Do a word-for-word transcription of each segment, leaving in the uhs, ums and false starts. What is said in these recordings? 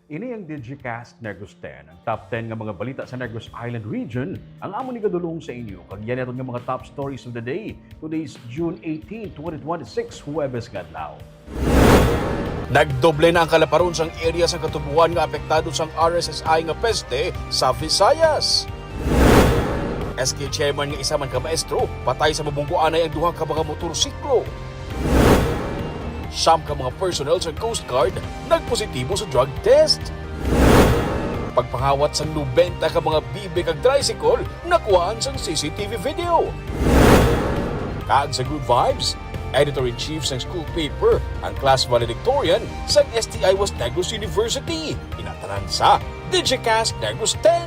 Ini ang Digicast Negros ten, ang top ten nga mga balita sa Negros Island Region, ang amon igadulong sa inyo. Kag yan aton nga mga top stories of the day. Today is June eighteen, twenty twenty-six, Huwebes nga adlaw. Nagdoble na ang kalaparon sang area sang katubuan nga apektado sang R S S I nga peste sa Visayas. S K chairman nga isa man ka maestro, patay sa mabunggoanay ang duha ka mga motorsiklo. Siyam ka mga personnel sa Coast Guard nagpositibo sa drug test. Pagpangawat sang nobenta ka mga bibe kag tricycle nakuhaan sang C C T V video. Kag sa Good Vibes, editor-in-chief sang school paper ang class valedictorian sang S T I West Negros University. Inatanan sa Digicast Negros ten.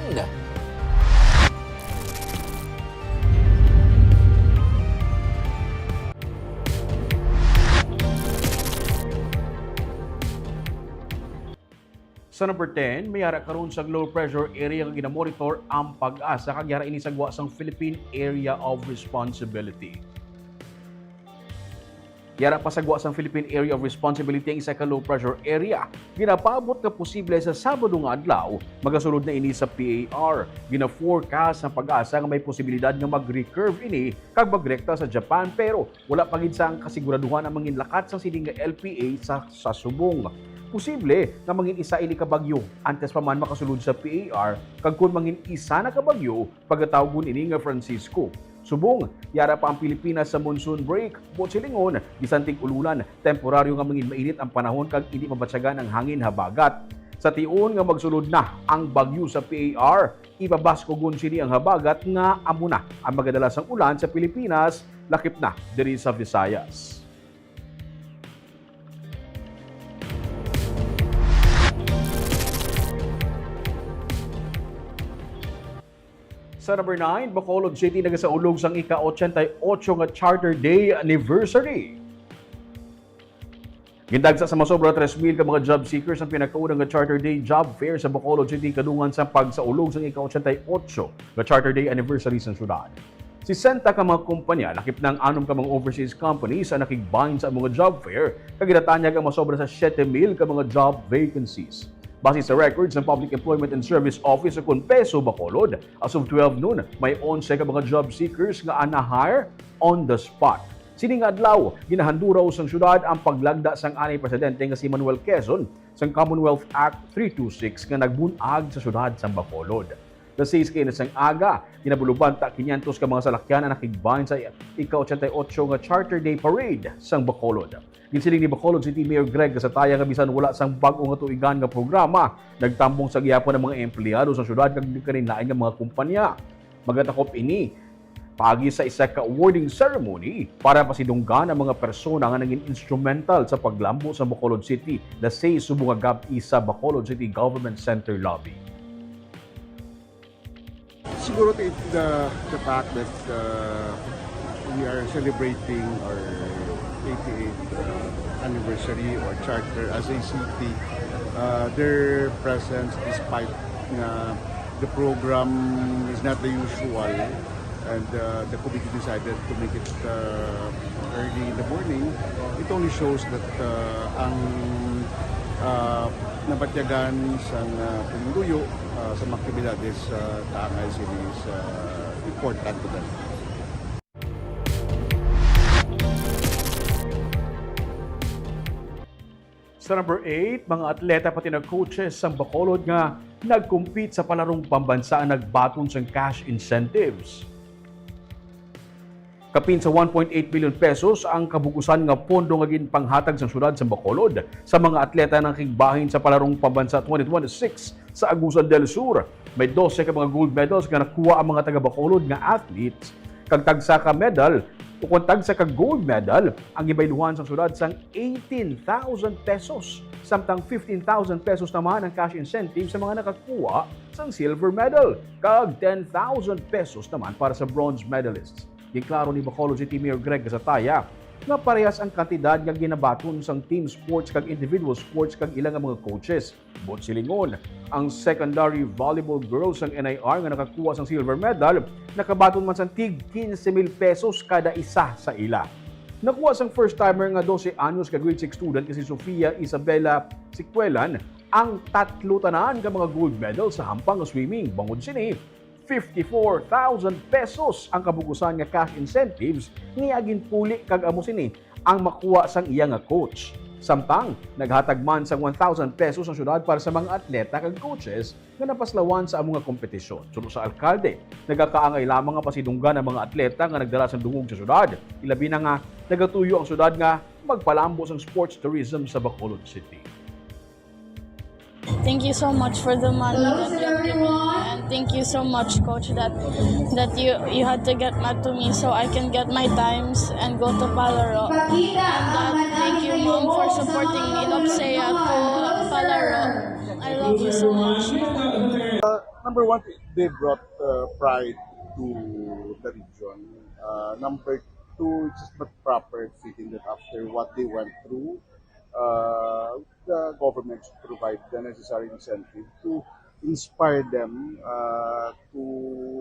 Sa number ten, may ara karon sa low pressure area nga ginamonitor ang PAGASA, kag yara ini sa gwa sang Philippine Area of Responsibility. Yara pa sa gwa sang Philippine Area of Responsibility ang isa ka low pressure area. Ginapaabot nga posible sa Sabado nga adlaw, magasulod na ini sa P A R. Gina-forecast sa PAGASA nga may posibilidad nga mag-recurve ini kag magrekta sa Japan, pero wala pa gid sang kasiguraduhan ang mangin lakat sang sining nga L P A sa, sa subong. Posible nga mangin isa ini ka bagyo antes pa man makasulod sa P A R, kag kon mangin isa na ka bagyo, pagatawgon ini nga Francisco. Subong, yara pa ang Pilipinas sa monsoon break, buot silingon, bisan tig-ululan, temporaryo nga mangin mainit ang panahon kag indi mabatyagan ang hangin habagat. Sa tion nga magsulod na ang bagyo sa P A R, ipabaskugon sini ang habagat nga amo na ang magadala sang ulan sa Pilipinas, lakip na diri sa Visayas. Sa number nine, Bacolod City nagasaulog sang ika-ochenta y ocho nga Charter Day anniversary. Gindagsa sa masobra tres mil ka mga job seekers ang pinakauna nga Charter Day Job Fair sa Bacolod City kadungan sa pagsaulog sang ika-ochenta y ocho nga Charter Day anniversary sang syudad. Sesenta ka mga kumpanya, lakip na ang anom ka mga overseas companies ang nakigbahin sa mga job fair, kag ginatanyag ang masobra sa siyete mil ka mga job vacancies. Base sa records ng Public Employment and Service Office o kon PESO Bacolod, as of twelve noon, may onse ka mga job seekers nga ana-hire on the spot. Sini nga adlaw, ginahanduraw sang syudad ang paglagda sang anay presidente nga si Manuel Quezon sang Commonwealth Act three two six nga nagbun-ag sa syudad sang Bacolod. Alas sais kay na sang aga, ginabulubanta kinyentos ka mga salakyan ang nakigbahin sa ika-ochenta y ocho nga Charter Day Parade sang Bacolod. Ginsiling ni Bacolod City Mayor Greg Gasataya nga bisan wala sang bag-o nga tuigan nga programa, nagtambong sa gihapon ang mga empleyado sa syudad kag kaninlain nga mga kumpanya. Magatakop ini paagi sa isa ka awarding ceremony para pasidunggan ang mga persona nga naging instrumental sa paglambo sa Bacolod City, alas sais subong nga gab-i sa Bacolod City Government Center lobby. Siguro it, the, the fact that, uh, we are celebrating our eighty-eighth, uh, anniversary or charter as a city, uh, their presence, despite na the program is not the usual, and, uh, the committee decided to make it, uh, early in the morning, it only shows that, uh, ang, uh, nabatyagan sang, uh, pumuluyo, uh, sa mga aktibidades, uh, kaangay sini is, uh, important to them. Sa number eight, mga atleta pati na coaches sang Bacolod nga nag-compete sa palarong pambansa ang nagbaton sang cash incentives. Kapin sa one point eight million pesos ang kabugusan nga pondo nga ginpanghatag sang syudad sang Bacolod sa mga atleta nga nakigbahin sa palarong pambansa twenty twenty-six sa Agusan del Sur. May dose ka mga gold medals nga nakuha ang mga taga-Bacolod nga athletes, kag tagsa ka medal o kon tagsa ka gold medal ang gibayluhan sang syudad sang eighteen thousand pesos, samtang fifteen thousand pesos naman ang cash incentive sa mga nakakuha sang silver medal, kag ten thousand pesos naman para sa bronze medalists. Giklaro ni Bacolod City Mayor Greg Gasataya nga parehas ang kantidad nga ginabaton sang team sports kag individual sports kag ila nga mga coaches. Buot silingon, ang secondary volleyball girls sang N I R nga nakakuha sang silver medal nakabaton man sang tig quince mil pesos kada isa sa ila. Nakuha sang first timer nga dose anyos ka grade six student nga si Sofia Isabela Sicuelan Ang tatlo tanan ka mga gold medal sa hampang nga swimming. Bangod sini, fifty-four thousand pesos ang kabugusan nga cash incentives nga iya ginpuli, kag amo sini ang makuha sang iya nga coach. Samtang naghatag man sang one thousand pesos ang syudad para sa mga atleta kag coaches nga napaslawan sa amo nga kompetisyon. Suno sa alkalde, nagakaangay lamang nga pasidunggan ang mga atleta nga nagdala sang dungog sa syudad, ilabi na nga nagatuyo ang syudad nga magpalambo sang sports tourism sa Bacolod City. Thank you so much for the money that you have given me, and thank you so much, coach, that that you you had to get mad to me so I can get my times and go to Palaro. And uh, thank you, mom, for supporting me in Obsea to Palaro. I love you so much. Uh, number one, they brought uh, pride to the region. Uh, number two, it's just not proper fitting that after what they went through, uh, the government should provide the necessary incentive to inspire them uh, to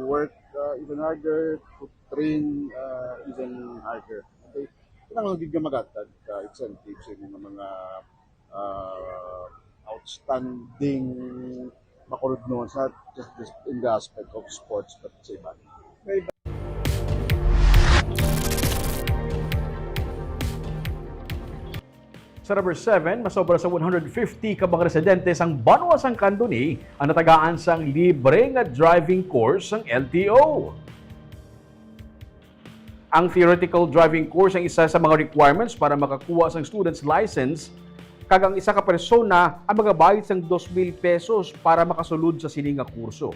work uh, even harder, to train uh, even harder. Okay? Kinahanglan gid nga magatag uh, incentive sa inyong mga uh, outstanding makuludnon sa just, just in the aspect of sports but sa iba. Sa number seven, masobra sa one hundred fifty ka mga residente sang banwa sang Candoni ang natagaan sang libre nga driving course sang L T O. Ang theoretical driving course ang isa sa mga requirements para makakuha sang student's license, kag ang isa ka persona ang magabayad sang dos mil pesos para makasulod sa sini nga kurso.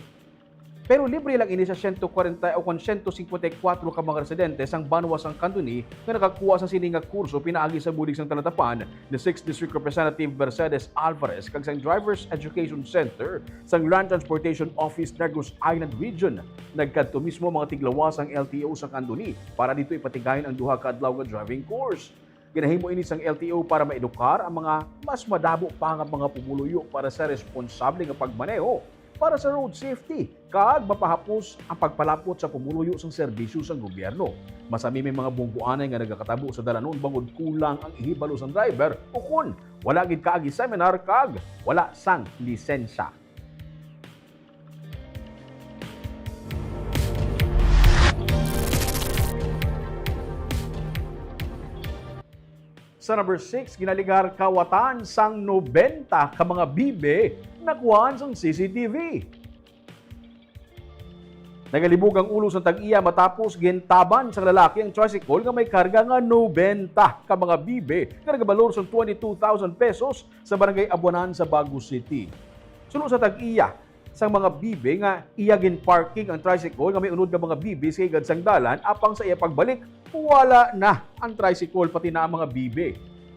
Pero libre lang ini sa siyento kwarenta o kon siyento singkwenta y kuwatro ka mga residente sang banwa sang Candoni nga nakakuha sa sini nga kurso pinaagi sa bulig sang talatapan ni sixth District Representative Mercedes Alvarez kag sang Drivers Education Center sang Land Transportation Office, Negros Island Region. Nagkadto mismo ang mga tiglawas sang L T O sa Candoni para didto ipatigayon ang duha ka adlaw nga driving course. Ginahimo ini sang L T O para maedukar ang mga mas madamo pa nga mga pumuluyo para sa responsable nga pagmaneho, para sa road safety, kag mapahapos ang pagpalapot sa pumuluyo sang serbisyo sang gobyerno. Masami may mga bunggoanay nga nagakatabo sa dalanon bangod kulang ang ihibalo sang driver ukon wala gid kaagi seminar kag wala sang lisensya. Sa number six, ginaligar kawatan sang nobenta ka mga bibe nakuhaan sang C C T V. Nagalibog ang ulo sang tag-iya matapos gintaban sang lalaki ang tricycle nga may karga nga nobenta ka mga bibe nga nagabalor sang twenty-two thousand pesos sa Barangay Abuanan sa Bago City. Suno sa tag-iya, sang mga bibe nga iya ginparking ang tricycle nga may unod nga mga bibe sa higad sang dalan, apang sa iya pagbalik, wala na ang tricycle pati na ang mga bibe.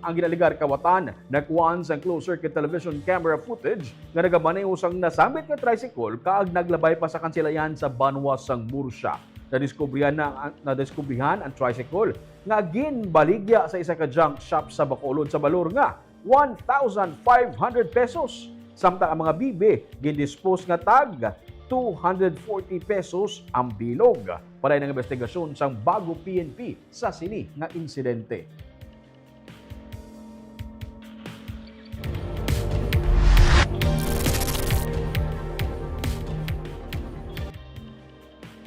Ang ginaligar kawatan nakuhaan sang closed-circuit television camera footage nga nagamaneho sang nasambit nga tricycle kag naglabay pa sa kansilayan sa banwa sang Murcia. Nadiskubrihan na nadiskubrihan ang tricycle nga ginbaligya sa isa ka junk shop sa Bacolod sa balor nga one thousand five hundred pesos, samtang ang mga bibe gindispose nga tag two hundred forty pesos ang bilog. Padayon ang investigasyon sang Bago P N P sa sini nga insidente.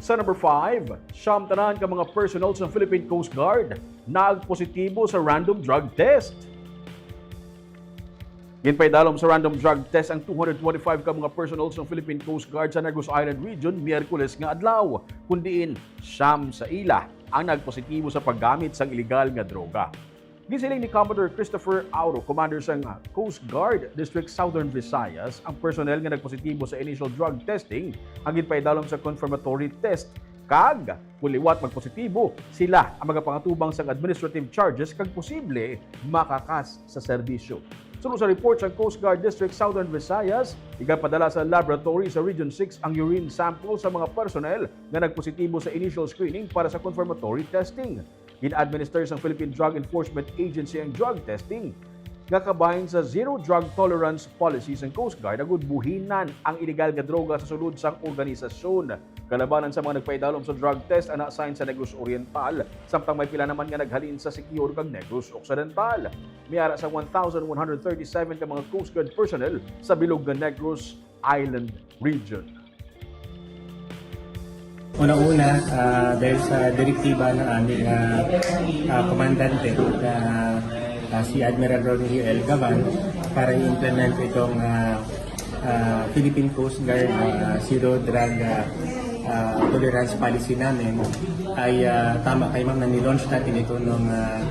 Sa number five, siyam tanan ka mga personnel sa Philippine Coast Guard nagpositibo sa random drug test. Ginpaidalom sa random drug test ang two hundred twenty-five ka mga personnel sa Philippine Coast Guard sa Negros Island Region Miyerkules nga adlaw, kun diin siyam sa ila ang nagpositibo sa paggamit sang iligal nga droga. Ginsiling ni Commodore Christopher Auro, commander sang Coast Guard District Southern Visayas, ang personnel nga nagpositibo sa initial drug testing ang ginpaidalom sa confirmatory test, kag kung liwat magpositibo, sila ang magapangatubang sang administrative charges kag posible makakas sa serbisyo. Suno sa report sang Coast Guard District Southern Visayas, iginpadala sa laboratory sa Region six ang urine sample sa mga personnel nga nagpositibo sa initial screening para sa confirmatory testing. Gin-administer sang Philippine Drug Enforcement Agency ang drug testing. nga kabahin sa zero drug tolerance policy sang Coast Guard, agud buhinan ang iligal nga droga sa sulod sang organisasyon. Kalabanan sa mga nagpaidalom sa drug test ang na-assign sa Negros Oriental, samtang may pila naman nga naghalin sa Siquijor kag Negros Occidental. May ara sa one thousand one hundred thirty-seven ka mga Coast Guard personnel sa bilog nga Negros Island Region. Una-una, ah, dahil sa direktiba ng aming, ah, ah, komandante, na, ah, si Admiral Ronnie L. Gavan, para i-implement itong, ah, ah, Philippine Coast Guard, ah, zero drug, ah, ah, tolerance policy namin, ay, ah, tama kay ma'am na nilaunch natin ito noong, ah,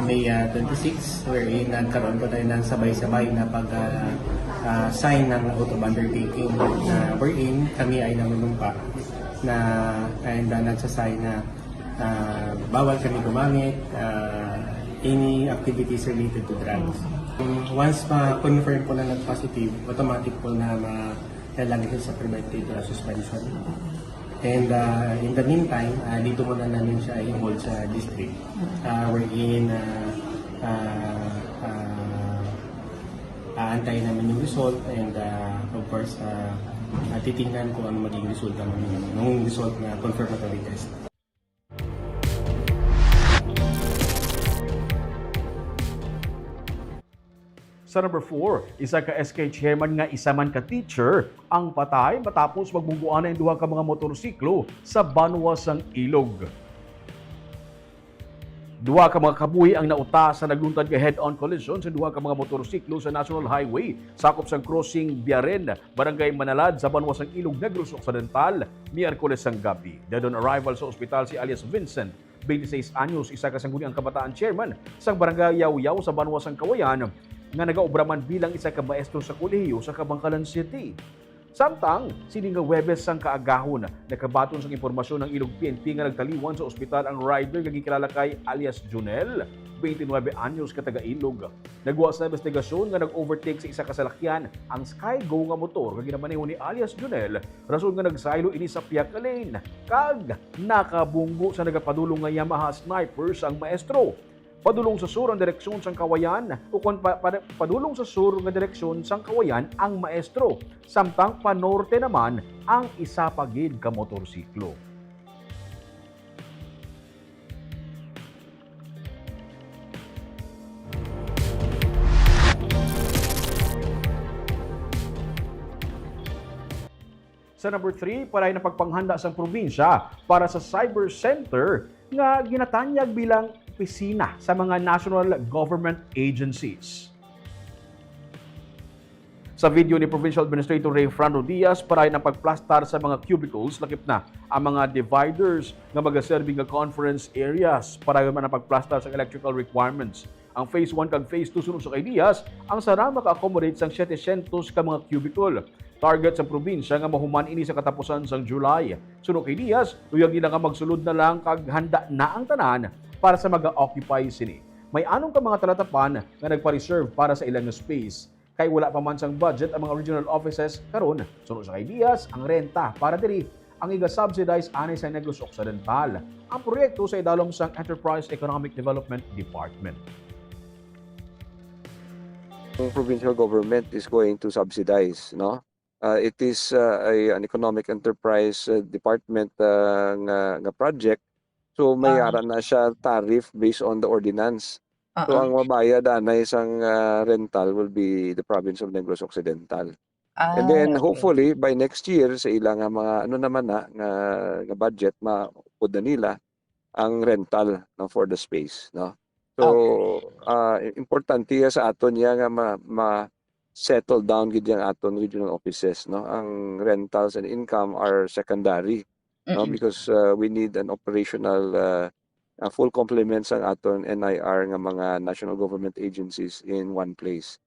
May, ah, twenty-six, wherein nagkaroon po tayo ng sabay-sabay na pag, ah, ah, sign ng oath of undertaking, na wherein kami ay nanunumpa na, and, ah, nagsasign na, ah, bawal kami gumamit, ah, any activities related to drugs. Once ma-confirm po na nag-positive, automatic po na ma-, lalagay siya sa preventive, ah, suspension. And, ah, in the meantime, ah, dito muna namin siya i-hold sa district, ah, wherein, ah, ah, ah, aantayin namin yung result and, ah, of course, ah, ah, titingnan kung ano maging resulta ng, ng result na confirmatory test. Sa number four, isa ka S K chairman nga isa man ka teacher ang patay matapos magbungguan ang duha ka mga motorsiklo sa banwa sang Ilog. Duha ka mga kabuhi ang nauta sa nagluntad nga head-on collision sa duha ka mga motorsiklo sa National Highway, sakop sang Crossing Biaren, Barangay Manalad, sa banwa sang Ilog Negros Occidental, Miyerkules sang gabi. Dead on arrival sa ospital si alias Vincent, twenty-six anyos, isa ka sangguniang kabataan chairman sang Barangay Yawyaw sa banwa sang Cauayan, nga nagaobra man bilang isa ka maestro sa kolehiyo sa Kabankalan City. Samtang, sini nga Huwebes sang kaagahon, nakabaton sang impormasyon ang Ilog P N P nga nagtaliwan sa ospital ang rider nga ginkilala kay alias Junel, twenty-nine anyos, ka taga Ilog. Nagwa sa investigasyon nga nag-overtake sa isa ka salakyan ang Skygo nga motor nga ginamaneho ni alias Junel, rason nga nagsaylo ini sa pihak nga lane kag nakabunggo sa nagapadulong nga Yamaha Sniper sang maestro. Padulong sa sur ang direksyon sang Cauayan, ukon pa, pa, padulong sa sur nga direksyon sang Cauayan ang maestro, samtang panorte naman ang isa pa gid ka motorsiklo. Sa number three, padayon ang pagpanghanda sang probinsya para sa cyber center nga ginatanyag bilang opisina sa mga national government agencies. Sa video ni Provincial Administrator Ray Frando Diaz, padayon ang pagplastar sa mga cubicles, lakip na ang mga dividers nga magaserbi nga conference areas. Padayon man ang pagplastar sa electrical requirements. Ang phase one kag phase two, suno sa kay Diaz, ang sana maka-accommodate sang setecientos ka mga cubicle. Target sa probinsya nga mahuman ini sa katapusan sang July. Suno kay Diaz, luyag nila nga magsulod na lang kag handa na ang tanan para sa mag-occupy sini. May anom ka mga talatapan nga nagpa-reserve para sa ilang space. Kay wala pa man sang budget ang mga regional offices karon, suno sa kay Diaz, ang renta para diri ang iga-subsidize anay sa Negros Occidental. Ang proyekto sa idalom sang Enterprise Economic Development Department. Ang provincial government is going to subsidize, no? Uh, it is uh, a, an economic enterprise uh, department uh, nga, nga project. So may Ah. ara na siya tariff based on the ordinance. So Oo. ang mabayad anay sang uh, rental will be the province of Negros Occidental. And Ah, then okay. Hopefully by next year sa ila nga mga ano naman na nga, nga budget, maupod na nila ang rental, no, for the space, no. So Okay. uh, importante ya sa aton ya nga ma, ma settle down gid yang aton regional offices, no. Ang rentals and income are secondary, no, Mm-mm. because uh, we need an operational uh, a full complement sang aton N I R nga mga national government agencies in one place.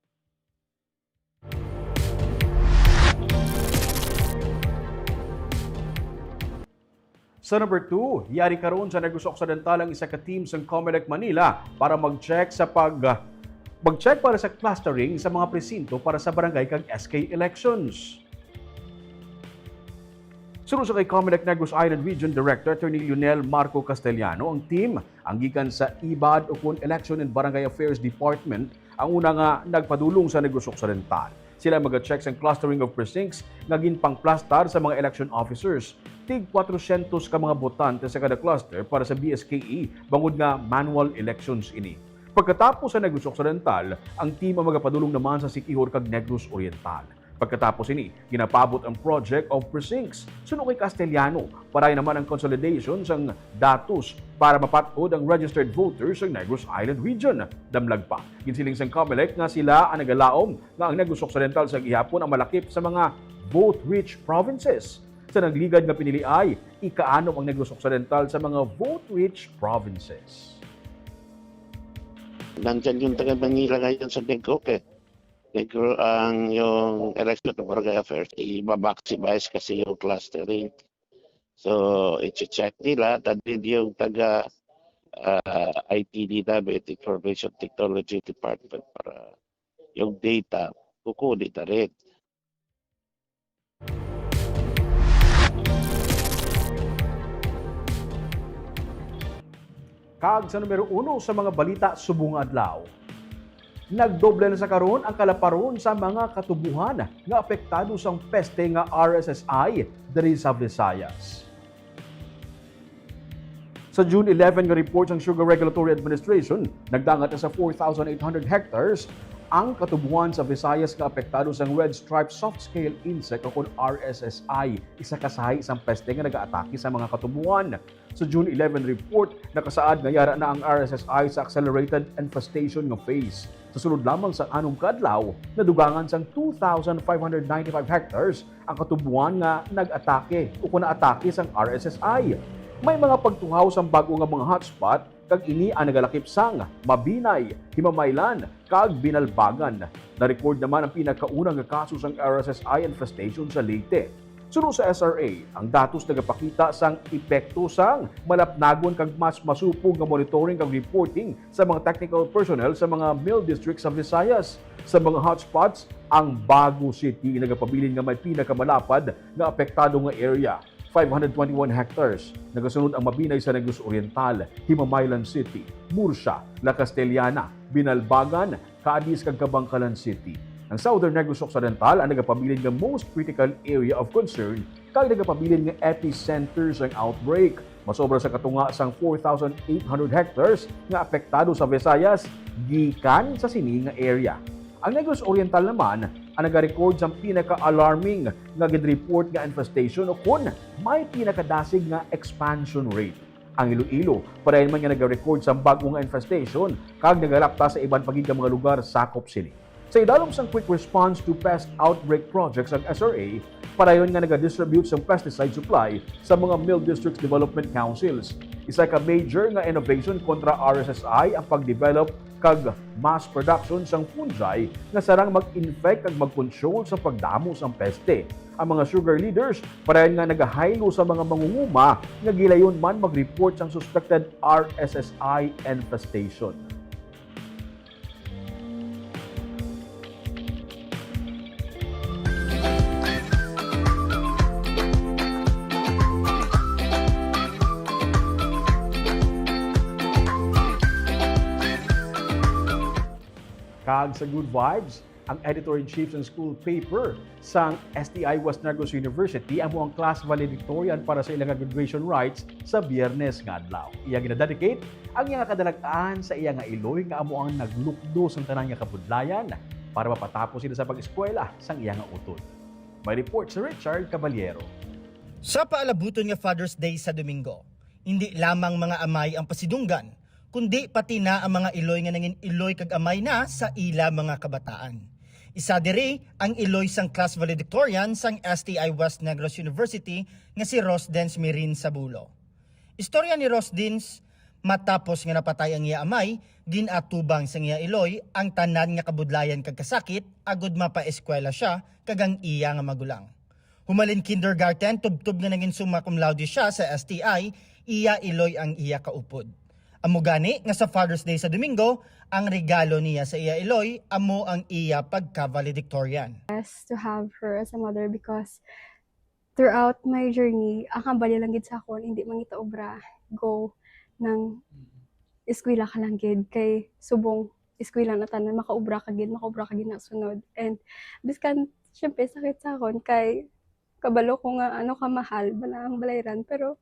Sa number two, yari karon sa Negros Occidental ang isa ka team sang Comelec Manila para mag-check sa pag mag-check para sa clustering sa mga presinto para sa barangay kag S K elections. Suno sa kay Comelec Negros Island Region Director Attorney Lionel Marco Castellano, ang team ang gikan sa IBAD ukon Election and Barangay Affairs Department Ang una nga nagpadulong sa Negros Occidental. Sila mag-check sang clustering of precincts nga ginpangplastar sa mga election officers. Tig kwatrosyentos ka mga botante sa kada cluster para sa B S K E, bangod nga manual elections ini. Pagkatapos sa Negros Occidental, ang team ang magapadulong naman sa Siquijor kag Negros Oriental. Pagkatapos ini, ginapaabot ang Project of Precincts suno kay Castellano, para naman ang consolidation sang datos para mapat-od ang registered voters sa Negros Island Region. Damlag pa, ginsiling sang Comelec nga sila ang nagalaom nga ang Negros Occidental sa gihapon ang malakip sa mga vote-rich provinces. Sa nagligad nga piniliay, ikaanom ang Negros Occidental sa mga vote-rich provinces. Nandyan yung taga Manila ngayon sa Negros eh. Negros ang yung election of barangay affairs, i-maximize kasi yung clustering. So, i-check nila, and then yung taga uh, I T din namin, Information Technology Department, para yung data, kukunin na rin. Kag sa numero uno sa mga balita subong adlaw, nagdoble na sa karon ang kalaparon sa mga katubuhan nga apektado sang peste nga R S S I diri sa Visayas. Sa June eleven nga report sang Sugar Regulatory Administration, nagdangat na sa four thousand eight hundred hectares ang katubuhan sa Visayas nga apektado sang Red Stripe Soft Scale Insect o kon R S S I, isa ka sahi sang peste nga nagaatake sa mga katubuhan. Sa June eleven report, nakasaad nga yara na ang R S S I sa accelerated infestation nga phase. Sa sulod lamang sang anom ka adlaw, nadugangan sang two thousand five hundred ninety-five hectares ang katubuhan nga nag-atake o kon naatake sang R S S I. May mga pagtuhaw sang bag-o nga mga hotspot, kag ini ang nagalakip sang Mabinay, Himamaylan, kag Binalbagan. Na-record naman ang pinakauna nga kaso sang R S S I infestation sa Leyte. Suno sa S R A, ang datos nagapakita sang epekto sang malapnagon kag mas masupog nga monitoring kag reporting sa mga technical personnel sa mga mill districts sa Visayas. Sa mga hotspots, ang Bago City nagapabilin nga may pinakamalapad nga apektado nga area, five hundred twenty-one hectares. Nagasunod ang Mabinay sa Negros Oriental, Himamaylan City, Murcia, La Castellana, Binalbagan, Cadiz kag Kabankalan City. Ang Southern Negros Occidental ang nagapabilin nga most critical area of concern kag nagapabilin nga epicenter sang outbreak. Masobra sa katunga sang four thousand eight hundred hectares nga apektado sa Visayas gikan sa sini nga area. Ang Negros Oriental naman ang nagarecord sang pinaka-alarming nga gin-report nga infestation o kon may pinakadasig nga expansion rate. Ang Iloilo, padayon man nga nagarecord sang bag-o nga infestation kag nagalapta sa iban pa gid nga mga lugar sakop sini. Sa idalom sang Quick Response to Pest Outbreak Project sang S R A, padayon nga nagadistribute sang pesticide supply sa mga Mill Districts Development Councils. Isa ka major nga innovation kontra R S S I ang pagdevelop kag mass production sang fungi nga sarang mag-infect kag mag-control sa pagdamo sang peste. Ang mga sugar leaders padayon nga nagahaylo sa mga mangunguma nga gilayon man mag-report sang suspected R S S I infestation. Kag sa Good Vibes, ang editor-in-chief sang school paper sang S T I West Negros University amo ang class valedictorian para sa ila nga graduation rites sa Biyernes nga adlaw. Iya ginadedicate ang iya nga kadalag-an sa iya nga iloy nga amo ang naglukdo sang tanan nga kabudlayan para mapatapos sila sa pag-eskwela sang iya nga utod. May report si Richard Caballero. Sa paalabuton nga Father's Day sa Domingo, indi lamang mga amay ang pasidunggan, kundi pati na ang mga iloy nga nangin iloy kag amay na sa ila mga kabataan. Isa diri ang iloy sang class valedictorian sang S T I West Negros University nga si Rosdens Mirin Sabulo. Istorya ni Rosdens, matapos nga napatay ang iya amay, gin-atubang sang iya iloy ang tanan nga kabudlayan kag kasakit agod mapaeskwela sia kag ang iya nga magulang. Humalin kindergarten, tubtob nga nangin summa cum laude sia sa S T I, iya iloy ang iya kaupod. Amo gani nga sa Father's Day sa Domingo, ang regalo niya sa iya iloy amo ang iya pagka-valedictorian. Blessed to have her as a mother because throughout my journey, ang hambal niya lang gid sa akon, hindi mangita obra, go nang eskwela ka lang gid kay subong eskwela na tanan, makaobra ka gid, makaobra ka gid na sunod. And biskan, syempre, sakit sa akon kay kabalo ko nga ano kamahal bala ang balayran, pero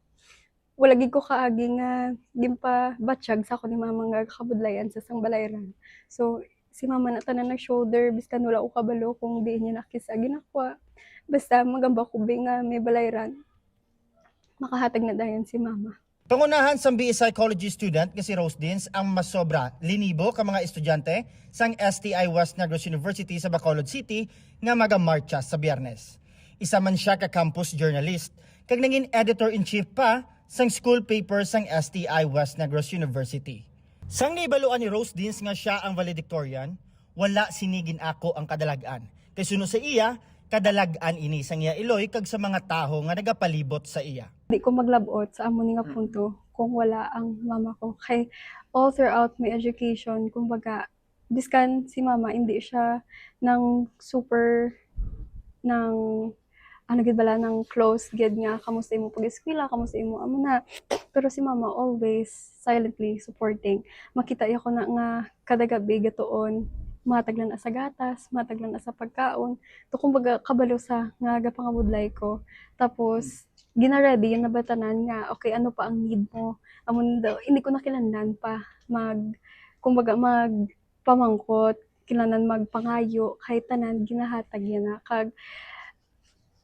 wala gid ko kaagi nga ginpabatyag sa akon ni mama nga kabudlayan sa sang balayran. So, si mama na tanan nag-shoulder, biskan wala ko kabalo kung diin niya nakis-, ginakuha. Basta magamba ko bi nga may balayran, makahatag na dayon si mama. Pangunahan sang B S psychology student nga si Rose Dins ang masobra linibo ka mga estudyante sang S T I West Negros University sa Bacolod City nga magamartsa sa Biyernes. Isa man sia ka campus journalist kag nangin editor-in-chief pa sang school paper sang S T I West Negros University. Sang nahibaluan ni Rose Dins nga sia ang valedictorian, wala sini gin-ako ang kadalag-an. Kay suno sa iya, kadalag-an ini sang iya iloy kag sa mga tawo nga nagapalibot sa iya. Di ko maglabot sa amo ni nga punto kung wala ang mama ko. Kay all throughout my education, kumbaga, biskan si mama, hindi siya nang super, nang, ano gid bala, nang close gid nga, "Kamusta imo pag-eskwela? Kamusta imo amo na?" Pero si mama always silently supporting. Makita iya ko na nga kada gabi gatuon, matag lang sa gatas, matag lang sa pagkaon. To, kumbaga, kabalo sa nga gapangabudlay ko. Tapos, gina-ready yun na ba tanan nga, "Okay, ano pa ang need mo?" Amo na daw, hindi ko na kinahanglan pa mag, kumbaga, magpamangkot, kinahanglan magpangayo, kay tanan ginahatag niya na. Kag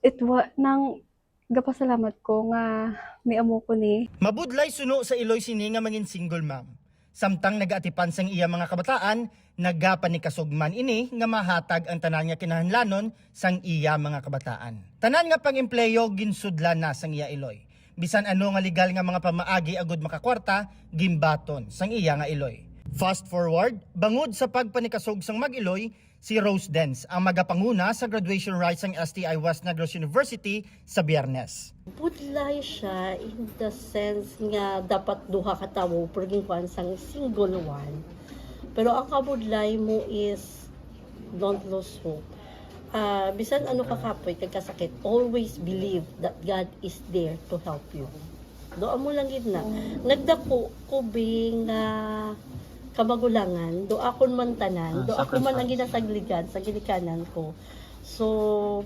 it wa-, nang gapasalamat ko nga may amo ko ni. Mabudlay suno sa iloy sini nga mangin single mom. Samtang nagaatipan sang iya mga kabataan, nagapanikasog man ini nga mahatag ang tanan nga kinahanglanon sang iya mga kabataan. Tanan nga pang-empleyo ginsudlan na sang iya iloy. Bisan ano nga legal nga mga pamaagi agud makakwarta, gimbaton sang iya nga iloy. Fast forward, bangod sa pagpanikasog sang mag-iloy, si Rose Dens ang magapanguna sa graduation rites sang S T I West Negros University sa Biyernes. Budlay siya in the sense nga dapat duha ka tawo, pero ginkuan sang single one. Pero ang kabudlay mo is don't lose hope. Ah, bisan ano ka kapoy kag kasakit, always believe that God is there to help you. Do amo lang gid na. Nagdako ko bi nga kamagulangan, do akon man tanan, Ah, do ako man ang sacrifice. Ginasagligan sa ginikanan ko. So,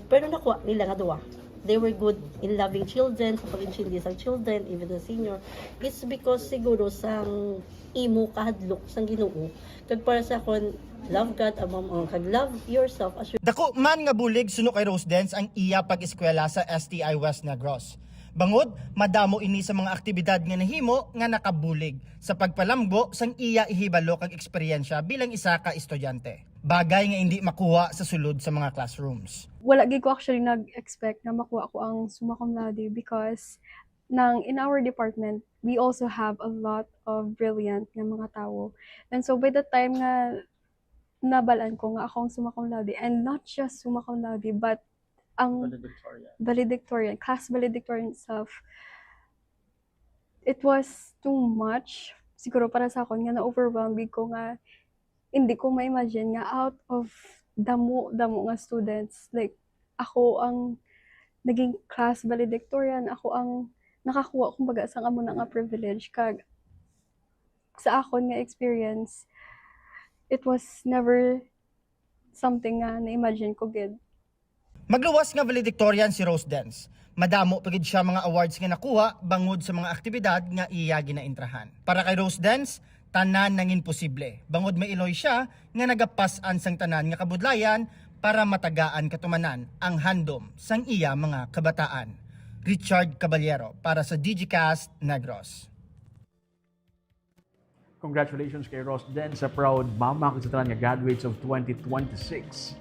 pero nakuha nila nga duwa. They were good in loving children, sa pag-intindi sa children, even the senior. It's because siguro sang imo kahadlok sang Ginoo. Kag para sa akon, love God above all, kag love yourself as your Dako man nga bulig suno kay Rose Dens ang iya pag-eskwela sa S T I West Negros. Bangod, madamo ini sa mga aktibidad nga nahimo nga nakabulig sa pagpalambo sang iya ihibalo kag eksperyensya bilang isa ka estudyante. Bagay nga indi makuha sa sulod sa mga classrooms. Wala gid ko actually nag-expect na makuha ko ang summa cum laude because nang in our department, we also have a lot of brilliant nga mga tawo. And so by the time nga nabalaan ko nga ako ang summa cum laude, and not just summa cum laude, but ang Valedictorian. Valedictorian, class valedictorian itself, it was too much siguro para sa akon nga na-overwhelmed gid ko nga hindi ko ma-imagine nga out of damo, damo nga students, like, ako ang naging class valedictorian, ako ang nakakuha, kumbaga, sang amo na nga privilege. Kag sa akon nga experience, it was never something nga na-imagine ko gid. Magluwas nga valedictorian si Rose Dens. Madamo pa gid sia mga awards nga nakuha bangod sa mga aktibidad nga iya ginaintrahan. Para kay Rose Dens, tanan nangin posible, bangod may iloy sia nga nagapas-an sang tanan nga kabudlayan para matagaan katumanan ang handom sang iya mga kabataan. Richard Caballero para sa Digicast Negros. Congratulations kay Rose Dens, sa proud mama, kag sa tanan nga graduates of twenty twenty-six.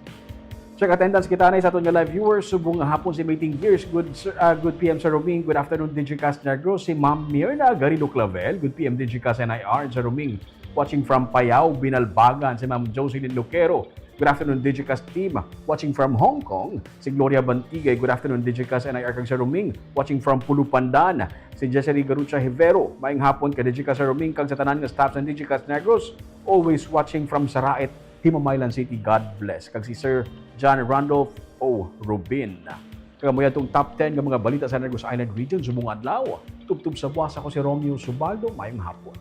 Check attendance kita na sa aton nga live viewers. Subong nga hapon si Mating Gears. Good, sir, ah, good P M sa Roming. Good afternoon, Digicast Negros. Si Ma'am Mirna Garrido Clavel. Good P M, Digicast N I R sa Roming. Watching from Payao, Binalbagan, si Ma'am Jocelyn Luquero. Good afternoon, Digicast team. Watching from Hong Kong, si Gloria Bantigay. Good afternoon, Digicast N I R kag sa Roming. Watching from Pulupandan, si Jessary Garucha Hivero. Maayong hapon kay Digicast sa Roming kag sa tanan nga staff sa Digicast Negros. Always watching from Saraet, Himamaylan City. God bless. Kag si Sir John Randolph O. Rubin. Kag amo yadtong top ten nga mga balita sa Negros Island Region subong adlaw. Tubtob sa buwas, ako si Romeo Subaldo. Maayong hapon.